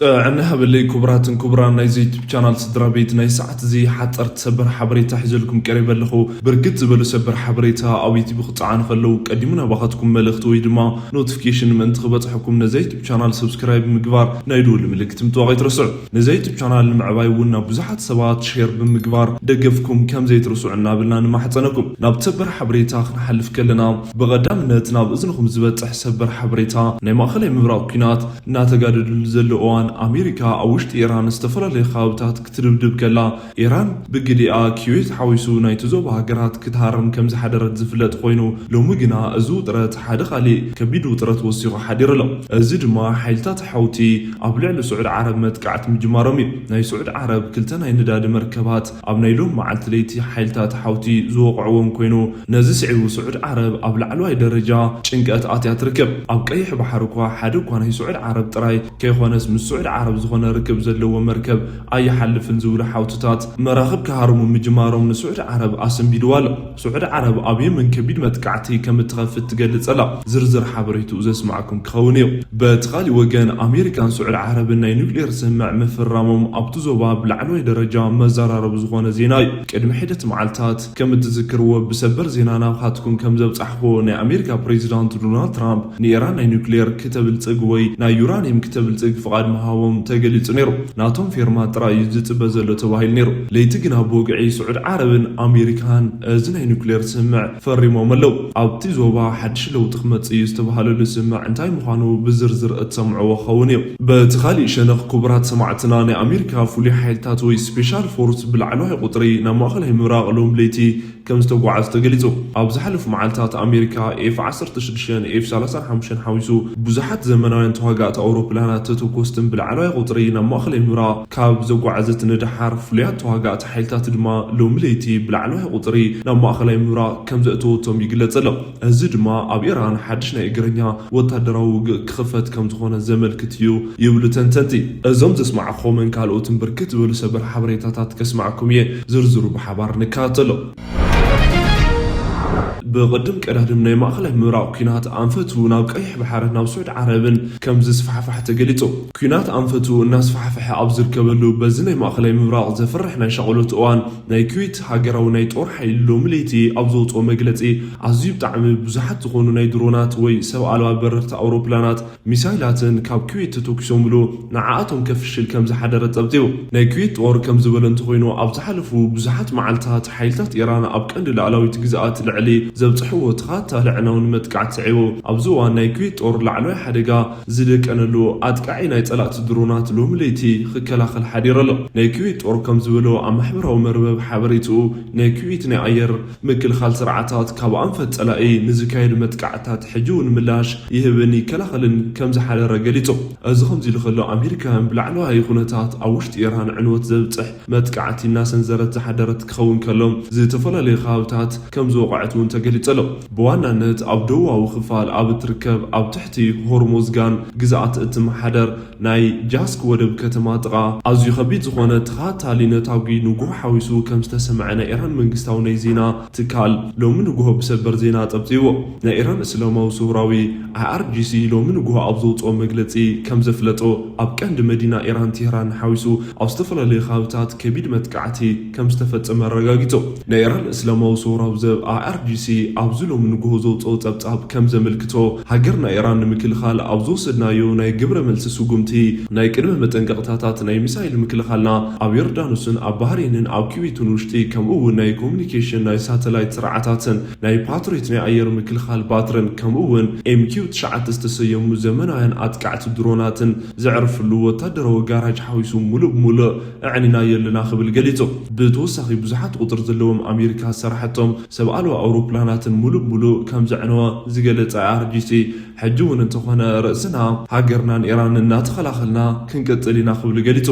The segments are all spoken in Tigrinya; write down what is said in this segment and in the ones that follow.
ጥዕና ሃበለይ ክቡራትን ክቡራን ናይዚ ዩቱብ ቻናል ስድራ ቤት፣ ናይ ሰዓት እዚ ሓፀርቲ ሰበር ሓበሬታ ሒዘልኩም ቀሪበ ኣለኹ። ብርግት ዝበሉ ሰበር ሓበሬታ ኣብ ዩቱብ ክፀዓኑ ከለዉ ቀዲሙ ናባኻትኩም መልእኽቲ ወይ ድማ ኖቲፊኬሽን ምእንቲ ክበፅሐኩም ነዚ ዩቱብ ቻናል ሰብስክራይብ ብምግባር ናይ ደወል ምልክት ምጥዋቕ ኣይትረስዑ። ነዚ ዩቱብ ቻናል ንምዕባይ እውን ናብ ብዙሓት ሰባት ሼር ብምግባር ደገፍኩም ከም ዘይትርስዑ እናበልና ንማሕፀነኩም። ናብ ሰበር ሓበሬታ ክንሓልፍ ከለና ብቐዳምነት ናብ እዝንኹም ዝበፅሕ ሰበር ሓበሬታ ናይ ማእኸላይ ምብራቕ ኲናት እናተጋደድሉ ዘሎ እዋን ኣሜሪካ ኣብ ውሽጢ ኢራን ዝተፈላለዩ ከባብታት ክትድብድብ ከላ ኢራን ብግዲኣ ኩዌት ሓዊሱ ናይቲ ዞባ ሃገራት ክትሃርም ከም ዝሓደረት ዝፍለጥ ኮይኑ ሎሚ ግና እዚ ውጥረት ሓደ ካሊእ ከቢድ ውጥረት ወሲኹ ሓዲሩ ኣሎ። እዚ ድማ ሓይልታት ሓውቲ ኣብ ልዕሊ ስዑድ ዓረብ መጥቃዕቲ ምጅማሮም እዩ። ናይ ስዑድ ዓረብ ክልተ ናይ ነዳዲ መርከባት ኣብ ናይ ሎም መዓልቲ ለይቲ ሓይልታት ሓውቲ ዝወቕዕዎም ኮይኑ ነዚ ስዒቡ ስዑድ ዓረብ ኣብ ላዕለዋይ ደረጃ ጭንቀት ኣትያ ትርከብ። ኣብ ቀይሕ ባሕሪ እኳ ሓደ እኳ ናይ ስዑድ ዓረብ ጥራይ ከይኾነስ ምስ ስዑድ ዓረብ ዝኾነ ርክብ ዘለዎ መርከብ ኣይሓልፍን ዝብሉ ሓውትታት መራኽብ ክሃርሙ ምጅማሮም ንስዑድ ዓረብ ኣሰንቢድዋ ኣሎ። ስዑድ ዓረብ ኣብ የመን ከቢድ መጥቃዕቲ ከም እትኸፍት ትገልጽ ኣላ። ዝርዝር ሓበሬትኡ ዘስማዕኩም ክኸውን እዩ። በቲ ካሊእ ወገን ኣሜሪካን ስዑድ ዓረብን ናይ ኒውክሌር ስምምዕ ምፍራሞም ኣብቲ ዞባ ብላዕለዋይ ደረጃ መዘራረቢ ዝኾነ ዜና እዩ። ቅድሚ ሒደት መዓልታት ከም እትዝክርዎ ብሰበር ዜና ናብኻትኩም ከም ዘብጻሕክዎ ናይ ኣሜሪካ ፕሬዚዳንት ዶናልድ ትራምፕ ንኢራን ናይ ኒውክሌር ክተብልጽግ ወይ ናይ ዩራኒየም ክተብልጽግ ፍቓድ ምሃቦም ተገሊጹ ነይሩ። ናቶም ፌርማ ጥራይ እዩ ዝጽበ ዘሎ ተባሂሉ ነይሩ። ለይቲ ግና ብወግዒ ስዑድ ዓረብን ኣሜሪካን እዚ ናይ ኒውክሌር ስምምዕ ፈሪሞም ኣለዉ። ኣብቲ ዞባ ሓድሽ ለውጢ ክመጽእ እዩ ዝተባሃለሉ ስምምዕ እንታይ ምዃኑ ብዝርዝር እትሰምዕዎ ክኸውን እዩ። በቲ ካሊእ ሸነኽ ክቡራት ሰማዕትና ናይ ኣሜሪካ ፍሉይ ሓይልታት ወይ ስፔሻል ፎርስ ብላዕለዋይ ቁጽሪ ናብ ማእኸላይ ምብራቕ ሎም ለይቲ ከም ዝተጓዓዙ ተገሊጹ። ኣብ ዝሓለፉ መዓልታት ኣሜሪካ ኤፍ ዓሰርተ ሽዱሽተን ኤፍ ሰላሳን ሓሙሽተን ሓዊሱ ብዙሓት ዘመናውያን ተዋጋእቲ ኣውሮፕላናት ተተኮስትን ብላዕለዋይ ቁጽሪ ናብ ማእኸላይ ምብራቕ ካብ ዘጓዓዘት ንደሓር ፍሉያት ተዋጋእቲ ሓይልታት ድማ ሎሚ ለይቲ ብላዕለዋይ ቁጽሪ ናብ ማእኸላይ ምብራቕ ከም ዘእተወቶም ይግለጽ ኣሎ። እዚ ድማ ኣብ ኢራን ሓድሽ ናይ እግረኛ ወታደራዊ ውግእ ክኽፈት ከም ዝኾነ ዘመልክት እዩ ይብሉ ተንተንቲ። እዞም ዘስማዕኹምን ካልኦትን ብርክት ዝበሉ ሰበር ሓበሬታታት ከስማዕኩም እየ። ዝርዝሩ ብሓባር ንከታተሎ። ብቕድም ቀዳድም ናይ ማእኸላይ ምብራቕ ኲናት ኣንፈቱ ናብ ቀይሕ ባሕርን ናብ ስዑድ ዓረብን ከም ዝስፋሕፋሕ ተገሊጹ። ኲናት ኣንፈቱ እናስፋሕፈሐ ኣብ ዝርከበሉ በዚ ናይ ማእኸላይ ምብራቕ ዘፍርሕ ናይ ሻቕሎት እዋን ናይ ኩዌት ሃገራዊ ናይ ጦር ሓይሊ ሎሚ ለይቲ ኣብ ዘውፅኦ መግለፂ ኣዝዩ ብጣዕሚ ብዙሓት ዝኾኑ ናይ ድሮናት ወይ ሰብ ኣልባ በረርቲ ኣውሮፕላናት ሚሳይላትን ካብ ኩዌት ተተኩሶምሉ ንዓኣቶም ከፍሽል ከም ዝሓደረ ጸብጺቡ። ናይ ኩዌት ጦር ከም ዝበሎ እንተኾይኑ ኣብ ዝሓለፉ ብዙሓት መዓልታት ሓይልታት ኢራን ኣብ ቀንዲ ላዕላዊት ግዝኣት ልዕሊ ዘብጽሕዎ ተኸታታሊ ኣዕናዊ መጥቃዕቲ ስዒቡ ኣብዚ እዋን ናይ ኩዌት ጦር ላዕለዋይ ሓደጋ ዝደቀነሉ ኣጥቃዒ ናይ ጸላእቲ ድሮናት ሎሚ ለይቲ ክከላኸል ሓዲሩ ኣሎ። ናይ ኩዌት ጦር ከም ዝበሎ ኣብ ማሕበራዊ መርበብ ሓበሬትኡ ናይ ኩዌት ናይ ኣየር ምክልኻል ስርዓታት ካብ ኣንፈት ጸላኢ ንዝካየዱ መጥቃዕታት ሕጂ እውን ምላሽ ይህብን ይከላኸልን ከም ዝሓደረ ገሊጹ። እዚ ከምዚ ኢሉ ከሎ ኣሜሪካውያን ብላዕለዋይ ኩነታት ኣብ ውሽጢ ኢራን ዕንወት ዘብጽሕ መጥቃዕቲ እናሰንዘረት ዝሓደረት ክኸውን ከሎ ዝተፈላለዩ ከባብታት ከም ዝወቕዐት እውን ተገሊጹ ኣሎ። ብዋናነት ኣብ ደቡባዊ ክፋል ኣብ እትርከብ ኣብ ትሕቲ ሆርሞዝጋን ግዝኣት እትመሓደር ናይ ጃስክ ወደብ ከተማ ጥቓ ኣዝዩ ከቢድ ዝኾነ ተኸታታሊ ነታጒ ንጉሆ ሓዊሱ ከም ዝተሰምዐ ናይ ኢራን መንግስታዊ ናይ ዜና ትካል ሎሚ ንጉሆ ብሰበር ዜና ጸብጺቡ። ናይ ኢራን እስላማዊ ስውራዊ ኣይኣርጂሲ ሎሚ ንጉሆ ኣብ ዘውጽኦ መግለጺ ከም ዘፍለጦ ኣብ ቀንዲ መዲና ኢራን ቴህራን ሓዊሱ ኣብ ዝተፈላለዩ ከባብታት ከቢድ መጥቃዕቲ ከም ዝተፈጸመ ኣረጋጊጹ። ናይ ኢራን እስላማዊ ስውራዊ ዘብ ኣይኣርጂሲ ኣብዚ ሎሚ ንጉሆ ዘውጽኦ ጸብጻብ ከም ዘመልክቶ ሃገርና ኢራን ንምክልኻል ኣብ ዝወሰድናዮ ናይ ግብረ መልሲ ስጉምቲ ናይ ቅድመ መጠንቀቕታታት ናይ ሚሳይል ምክልኻልና ኣብ ዮርዳኖስን ኣብ ባህሬንን ኣብ ኩዌትን ውሽጢ ከምኡ እውን ናይ ኮሚኒኬሽን ናይ ሳተላይት ስርዓታትን ናይ ፓትሪዮት ናይ ኣየር ምክልኻል ባትርን ከምኡ እውን ኤምኪው ትሽዓተ ዝተሰየሙ ዘመናውያን ኣጥቃዕቲ ድሮናትን ዘዕርፍሉ ወታደራዊ ጋራጅ ሓዊሱ ሙሉእ ብሙሉእ ኣዕኒናዮ ኣለና ክብል ገሊጹ። ብተወሳኺ ብዙሓት ቁፅሪ ዘለዎም ኣሜሪካ ዝሰራሐቶም ሰብ ኣልባ ኣውሮፕላናትን ሙሉእ ብሙሉእ ከም ዘዕነወ ዝገለጸ ኣይኣርጂሲ ሕጂ እውን እንተኾነ ርእስና ሃገርናን ኢራን እናተኸላኸልና ክንቅጽል ኢና ክብል ገሊጹ።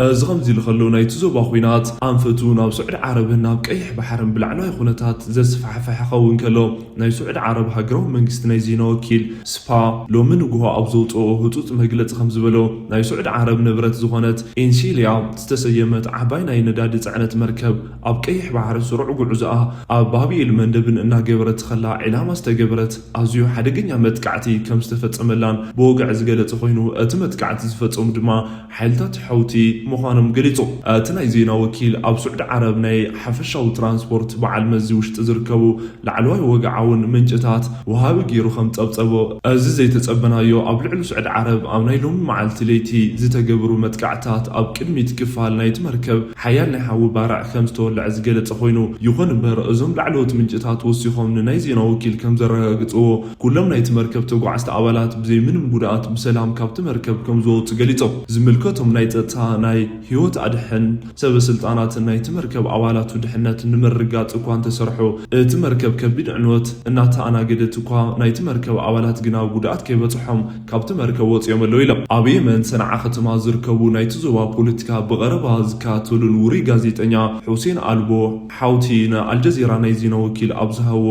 እዚ ከምዚ ኢሉ ከሎ፣ ናይቲ ዞባ ኲናት ኣንፈቱ ናብ ስዑዲ ዓረብን ናብ ቀይሕ ባሕርን ብላዕለዋይ ኩነታት ዘስፋሕፍሕ ክኸውን ከሎ፣ ናይ ስዑዲ ዓረብ ሃገራዊ መንግስቲ ናይ ዜና ወኪል ስፓ ሎሚ ንግሆ ኣብ ዘውፅኦ ህፁፅ መግለፂ ከም ዝበሎ፣ ናይ ስዑዲ ዓረብ ንብረት ዝኾነት ኢንሲልያ ዝተሰየመት ዓባይ ናይ ነዳዲ ፅዕነት መርከብ ኣብ ቀይሕ ባሕሪ ስሩዕ ጉዕዞኣ ኣብ ባብኤል መንደብን እናገበረት ከላ ዕላማ ዝተገበረት ኣዝዩ ሓደገኛ መጥቃዕቲ ከም ዝተፈጸመላን ብወግዒ ዝገለጸ ኮይኑ፣ እቲ መጥቃዕቲ ዝፈጸሙ ድማ ሓይልታት ሐውቲ ምዃኖም ገሊጹ። እቲ ናይ ዜና ወኪል ኣብ ስዑዲ ዓረብ ናይ ሓፈሻዊ ትራንስፖርት በዓል መዚ ውሽጢ ዝርከቡ ላዕለዋይ ወግዓውን ምንጭታት ወሃቢ ገይሩ ከም ጸብጸቦ፣ እዚ ዘይተጸበናዮ ኣብ ልዕሊ ስዑዲ ዓረብ ኣብ ናይ ሎሚ መዓልቲ ለይቲ ዝተገብሩ መጥቃዕታት ኣብ ቅድሚት ክፋል ናይቲ መርከብ ሓያል ናይ ሓዊ ባርዕ ከም ዝተወልዐ ዝገለጸ ኮይኑ፣ ይኹን እምበር እዞም ላዕለዎት ምንጭታት ወሲኾም ንናይ ዜና ወኪል ከም ዘረጋግጽዎ፣ ኩሎም ናይቲ መርከብ ተጓዓዝቲ ኣባላት ብዘይ ምንም ጉድኣት ብሰላም ካብቲ መርከብ ከም ዝወጹ ገሊጾም። ዝምልከቶም ናይ ጸጥታ ናይ ህይወት ኣድሕን ሰበ ስልጣናትን ናይቲ መርከብ ኣባላቱ ድሕነት ንምርግጋጽ እኳ እንተሰርሑ፣ እቲ መርከብ ከቢድ ዕንወት እናተኣናገደት እኳ ናይቲ መርከብ ኣባላት ግና ጉድኣት ከይበጽሖም ካብቲ መርከብ ወጺኦም ኣለዉ ኢሎም። ኣብ የመን ሰንዓ ከተማ ዝርከቡ ናይቲ ዞባ ፖለቲካ ብቐረባ ዝከታተሉን ውሩይ ጋዜጠኛ ሑሴን ኣልቦ ሓውቲ ንኣልጀዚራ ናይ ዜና ወኪል ኣብ ዝሃቦ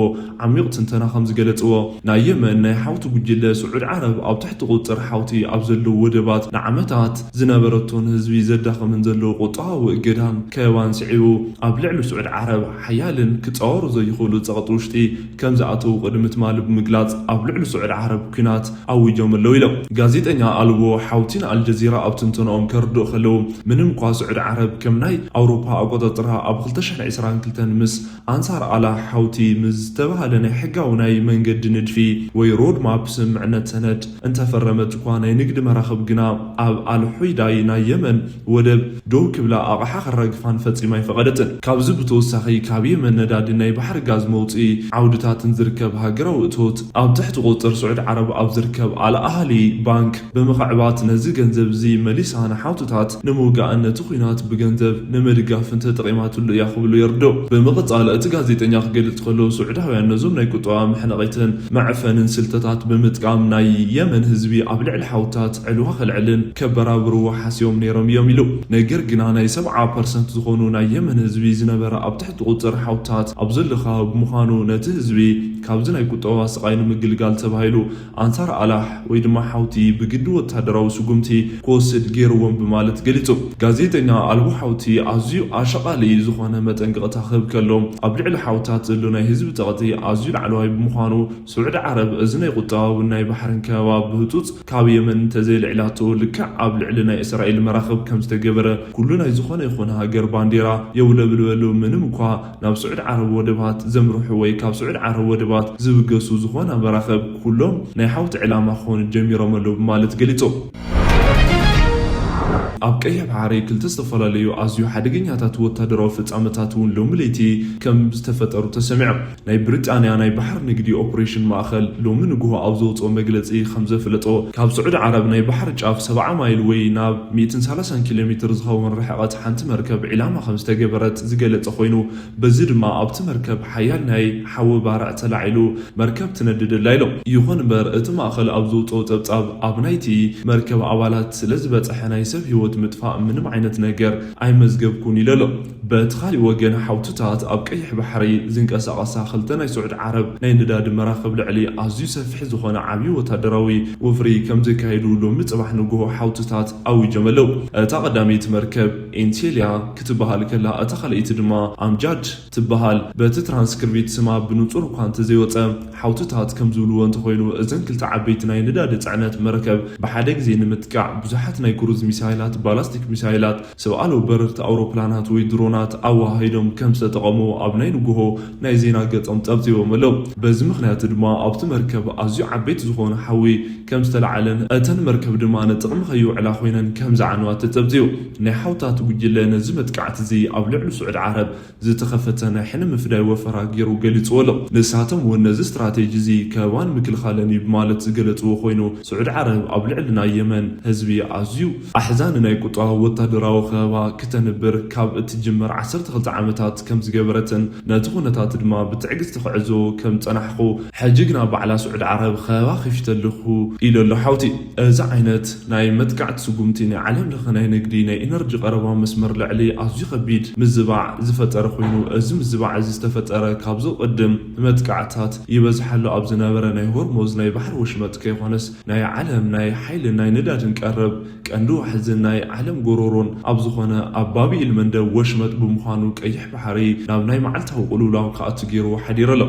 ዓሚቕ ትንተና ከም ዝገለጽዎ፣ ናይ የመን ናይ ሓውቲ ጉጅለ ስዑድ ዓረብ ኣብ ትሕቲ ቁጽር ሓውቲ ኣብ ዘለዉ ወደባት ንዓመታት ዝነበረቶ ንህዝቢ ዘዳኸምን ዘለዉ ቁጠባዊ እገዳን ከበባን ስዒቡ፣ ኣብ ልዕሊ ስዑድ ዓረብ ሓያልን ክጻወሩ ዘይኽእሉ ጸቕጢ ውሽጢ ከም ዝኣተዉ ቅድሚ ትማሊ ብምግላጽ፣ ኣብ ልዕሊ ስዑድ ዓረብ ኲናት ኣዊጆም ኣለዉ ኢሎም። ጋዜጠኛ ኣልቦ ሓውቲ ንኣልጀዚራ ኣብ ትንተንኦም ከርድኡ ከለዉ፣ ምንም እኳ ስዑድ ዓረብ ከም ናይ ኣውሮፓ ኣቆጻጽራ ኣብ ክልተ ሽሕን ዕስራን ክልተን ምስ ኣንሳር ኣላህ ሓውቲ ምስ ዝተባህለ ናይ ሕጋዊ ናይ መንገዲ ንድፊ ወይ ሮድ ማፕ ስምምዕነት ሰነድ እንተፈረመት እኳ፣ ናይ ንግዲ መራኽብ ግና ኣብ ኣልሑዳይ ናይ የመን ወደብ ደው ክብላ ኣቕሓ ከራግፋን ፈጺማ ኣይፈቐደትን። ካብዚ ብተወሳኺ፣ ካብ የመን ነዳዲ ናይ ባሕሪ ጋዝ መውጽኢ ዓውድታትን ዝርከብ ሃገራዊ እቶት ኣብ ትሕቲ ቁጽር ስዑድ ዓረብ ኣብ ዝርከብ ኣል ኣህሊ ባንክ ብምኽዕባት፣ ነዚ ገንዘብ እዚ መሊሳ ንሓውትታት ንምውጋእን ነቲ ኲናት ብገንዘብ ንምድጋፍን ተጠቒማትሉ እያ ክብሉ የርድኡ። ብምቕጻል፣ እቲ ጋዜጠኛ ክገልጽ ከሎ፣ ስዑዳውያን ነዞም ናይ ቁጠባ መሕነቒትን መዕፈንን ስልትታት ብምጥቃም፣ ናይ የመን ህዝቢ ኣብ ልዕሊ ሓውትታት ዕልዋ ከልዕልን ከበራብርዎ ሓስዮም ነይሮም እዮም ኢሉ። ነገር ግና፣ ናይ ሰብዓ ፐርሰንት ዝኾኑ ናይ የመን ህዝቢ ዝነበረ ኣብ ትሕቲ ቁጽር ሓውትታት ኣብ ዘሎ ከባቢ ብምዃኑ፣ ነቲ ህዝቢ ካብዚ ናይ ቁጠባ ስቓይ ንምግልጋል ተባሂሉ፣ ኣንሳር ኣላህ ወይ ድማ ሓውቲ ብግዲ ወታደራዊ ስጉምቲ ክወስድ ገይርዎም ብማለት ገሊጹ። ጋዜጠኛ ኣልቦ ሓውቲ ኣዝዩ ኣሻቓሊ ዝኾነ መጠንቀቕታ ክህብ ከሎ፣ ኣብ ልዕሊ ሓውትታት ዘሎ ናይ ህዝቢ ጸቕጢ ኣዝዩ ላዕለዋይ ብምዃኑ፣ ስዑዲ ዓረብ እዚ ናይ ቁጠባውን ናይ ባሕርን ከበባ ብህጹጽ ካብ የመን እንተዘይልዒላቶ፣ ልክዕ ኣብ ልዕሊ ናይ እስራኤል መራኽብ ከም ዝተገበረ፣ ኩሉ ናይ ዝኾነ ይኹን ሃገር ባንዴራ የውለብልበሉ፣ ምንም እኳ ናብ ስዑዲ ዓረብ ወደባት ዘምርሑ ወይ ካብ ስዑዲ ዓረብ ወደባት ዝብገሱ ዝኾና መራኽብ፣ ኩሎም ናይ ሓውቲ ዕላማ ክኾኑ ጀሚሮም ኣለዉ ብማለት ገሊጹ። ኣብ ቀይሕ ባሕሪ ክልተ ዝተፈላለዩ ኣዝዩ ሓደገኛታት ወታደራዊ ፍጻመታት እውን ሎሚ ለይቲ ከም ዝተፈጠሩ ተሰሚዖም። ናይ ብሪጣንያ ናይ ባሕሪ ንግዲ ኦፕሬሽን ማእኸል ሎሚ ንግሆ ኣብ ዘውፅኦ መግለፂ ከም ዘፍለጦ፣ ካብ ስዑዲ ዓረብ ናይ ባሕሪ ጫፍ ሰብዓ ማይል ወይ ናብ ሚእትን ሰላሳን ኪሎ ሜትር ዝኸውን ርሕቐት ሓንቲ መርከብ ዒላማ ከም ዝተገበረት ዝገለጸ ኮይኑ፣ በዚ ድማ ኣብቲ መርከብ ሓያል ናይ ሓዊ ባርዕ ተላዒሉ መርከብ ትነድድ ኣላ ኢሎም። ይኹን እምበር፣ እቲ ማእኸል ኣብ ዘውፅኦ ፀብፃብ፣ ኣብ ናይቲ መርከብ ኣባላት ስለ ዝበፀሐ ናይ ሰብ ህይወት ምጥፋእ ምንም ዓይነት ነገር ኣይመዝገብኩን ኢሉ ኣሎ። በቲ ካሊእ ወገን፣ ሓውትታት ኣብ ቀይሕ ባሕሪ ዝንቀሳቐሳ ክልተ ናይ ስዑዲ ዓረብ ናይ ነዳዲ መራኽብ ልዕሊ ኣዝዩ ሰፊሕ ዝኾነ ዓብዪ ወታደራዊ ወፍሪ ከም ዘካየዱ ሎሚ ጽባሕ ንግሆ ሓውትታት ኣዊጆም ኣለዉ። እታ ቀዳመይቲ መርከብ ኤንሴልያ ክትበሃል ከላ፣ እታ ካልኣይቲ ድማ ኣምጃድ ትበሃል። በቲ ትራንስክሪፕት ስማ ብንጹር እኳ እንተዘይወጸ፣ ሓውትታት ከም ዝብልዎ እንተኾይኑ፣ እዘን ክልተ ዓበይቲ ናይ ነዳዲ ጽዕነት መርከብ ብሓደ ግዜ ንምጥቃዕ ብዙሓት ናይ ክሩዝ ሚሳይላት፣ ባላስቲክ ሚሳይላት፣ ሰብ ኣልቦ በረርቲ ኣውሮፕላናት ወይ ድሮናት ኣወሃሂዶም ከም ዝተጠቐሙ ኣብ ናይ ንግሆ ናይ ዜና ገጾም ጸብጺቦም ኣለዉ። በዚ ምኽንያት ድማ ኣብቲ መርከብ ኣዝዩ ዓበይቲ ዝኾነ ሓዊ ከም ዝተላዓለን እተን መርከብ ድማ ንጥቕሚ ከይውዕላ ኮይነን ከም ዝዓነዋ ተጸብጺቡ። ናይ ሓውትታት ጉጅለ ነዚ መጥቃዕቲ እዚ ኣብ ልዕሊ ስዑዲ ዓረብ ዝተኸፈተ ናይ ሕነ ምፍዳይ ወፈራ ገይሩ ገሊጽዎ ኣሎ። ንሳቶም እውን ነዚ ስትራቴጂ እዚ ከበባን ምክልኻልን እዩ ብማለት ዝገለጽዎ ኮይኑ፣ ስዑዲ ዓረብ ኣብ ልዕሊ ናይ የመን ህዝቢ ኣዝዩ እዛ ንናይ ቁጠባዊ ወታደራዊ ከበባ ክተንብር ካብ እትጅምር ዓሰርተ ክልተ ዓመታት ከም ዝገበረትን ነቲ ኩነታት ድማ ብትዕግስቲ ክዕዞ ከም ጸናሕኹ ሕጂ ግና ባዕላ ስዑድ ዓረብ ከበባ ከፊተ ኣለኹ ኢሉ ኣሎ ሓውቲ። እዚ ዓይነት ናይ መጥቃዕቲ ስጉምቲ ናይ ዓለም ለኸ ናይ ንግዲ ናይ ኢነርጂ ቀረባ መስመር ልዕሊ ኣዝዩ ከቢድ ምዝባዕ ዝፈጠረ ኮይኑ፣ እዚ ምዝባዕ እዚ ዝተፈጠረ ካብዚ ቅድም መጥቃዕታት ይበዝሓሉ ኣብ ዝነበረ ናይ ሆርሞዝ ናይ ባሕሪ ወሽመጥ ከይኮነስ ናይ ዓለም ናይ ሓይልን ናይ ነዳድን ቀረብ ቀንዲ ዋሕዝን ናይ ዓለም ጎሮሮን ኣብ ዝኾነ ኣብ ባብ ኤል መንደብ ወሽመጥ ብምዃኑ ቀይሕ ባሕሪ ናብ ናይ መዓልታዊ ቅልውላው ክኣቱ ገይርዎ ሓዲሩ ኣሎ።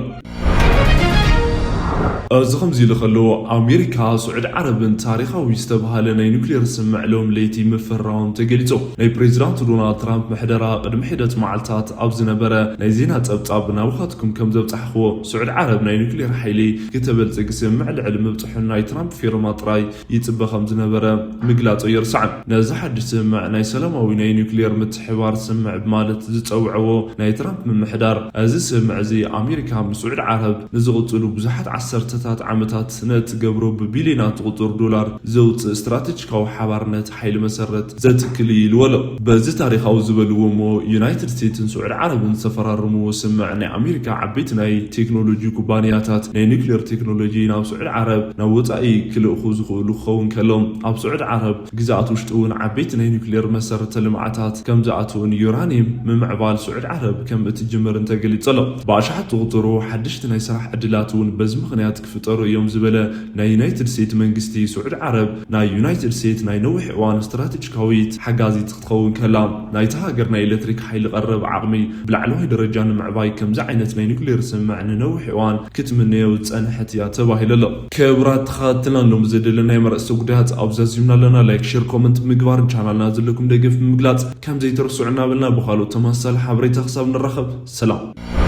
እዚ ከምዚ ኢሉ ከሎ ኣሜሪካ ስዑድ ዓረብን ታሪኻዊ ዝተባሃለ ናይ ኒውክሌር ስምምዕ ሎም ለይቲ ምፍራሞም ተገሊጹ። ናይ ፕሬዚዳንት ዶናልድ ትራምፕ ምሕደራ ቅድሚ ሒደት መዓልታት ኣብ ዝነበረ ናይ ዜና ጸብጻብ ናብኻትኩም ከም ዘብጻሕኽዎ ስዑድ ዓረብ ናይ ኒውክሌር ሓይሊ ክተበልጽግ ስምምዕ ልዕሊ ምብጽሑ ናይ ትራምፕ ፊርማ ጥራይ ይጽበ ከም ዝነበረ ምግላጹ ኣይርሳዕን። ነዚ ሓድሽ ስምምዕ ናይ ሰላማዊ ናይ ኒውክሌር ምትሕባር ስምምዕ ብማለት ዝጸውዕዎ ናይ ትራምፕ ምምሕዳር፣ እዚ ስምምዕ እዚ ኣሜሪካ ምስ ስዑድ ዓረብ ንዝቕጽሉ ብዙሓት ዓሰርተታት ዓመታት ነትገብሮ ብቢልዮናት ዝቑጸር ዶላር ዘውጽእ ስትራቴጂካዊ ሓባርነት ሓይሊ መሰረት ዘትክል እዩ ኢልዎ ኣሎ። በዚ ታሪኻዊ ዝበልዎ እሞ ዩናይትድ ስቴትስን ስዑድ ዓረብን ዝተፈራረምዎ ስምምዕ ናይ ኣሜሪካ ዓበይቲ ናይ ቴክኖሎጂ ኩባንያታት ናይ ኒውክሌር ቴክኖሎጂ ናብ ስዑድ ዓረብ ናብ ወጻኢ ክልእኹ ዝኽእሉ ክኸውን ከሎ፣ ኣብ ስዑድ ዓረብ ግዝኣት ውሽጢ እውን ዓበይቲ ናይ ኒውክሌር መሰረተ ልምዓታት ከም ዝኣትውን ዩራኒየም ምምዕባል ስዑድ ዓረብ ከም እትጅምር እንተገሊጹ ኣሎ። ብኣሽሓት ዝቑጸሩ ሓደሽቲ ናይ ስራሕ ዕድላት እውን በዚ ምኽንያት ክፍጠሩ እዮም ዝበለ ናይ ዩናይትድ ስቴትስ መንግስቲ፣ ስዑድ ዓረብ ናይ ዩናይትድ ስቴትስ ናይ ነዊሕ እዋን ስትራቴጂካዊት ሓጋዚት ክትኸውን ከላ፣ ናይታ ሃገር ናይ ኤሌክትሪክ ሓይሊ ቀረብ ዓቕሚ ብላዕለዋይ ደረጃ ንምዕባይ ከምዚ ዓይነት ናይ ኒውክሌር ስምምዕ ንነዊሕ እዋን ክትምነዮ ዝጸንሐት እያ ተባሂሉ ኣሎ። ክቡራት ተኸታተልና፣ ሎም ዘደለናይ መረጽቲ ጉዳያት ኣብዚ ኣዚምና ኣለና። ላይክ፣ ሼር፣ ኮመንት ምግባርን ቻናልና ዘለኩም ደገፍ ብምግላጽ ከም ዘይትርስዑ እናበልና ብኻልኦት ተመሳሳሊ ሓበሬታ ክሳብ ንራኸብ ሰላም።